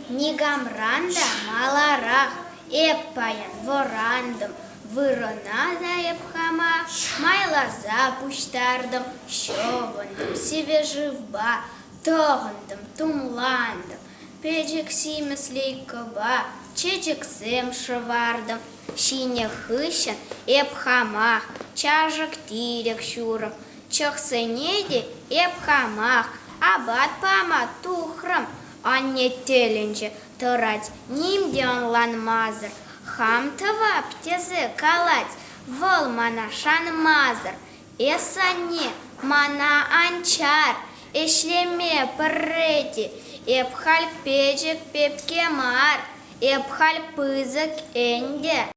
Никамран та маларах эп паян вӑрантӑм, вырӑна та эп хама майласа пуҫтартӑм, ҫӑвӑнтӑм сивӗ шывпа, тӑхӑнтӑм, тумлантӑм, пӗчӗк симӗс лейкӑпа чечексем шӑвартӑм. Ҫинӗ хыҫҫӑн эп хамах чашӑк-тирӗк ҫурӑм, чӑхсене те эп хамах апат пама тухрӑм. Анне тӗлӗнчӗ, тӑрать ним те ӑнланмасӑр. Хам тӑвап тесе калать вӑл мана шанмасӑр. Эс, анне, мана ан чар, ӗҫлеме пӗрре те. Эп халь пӗчӗк пепке мар, эп халь пысӑк ӗнтӗ.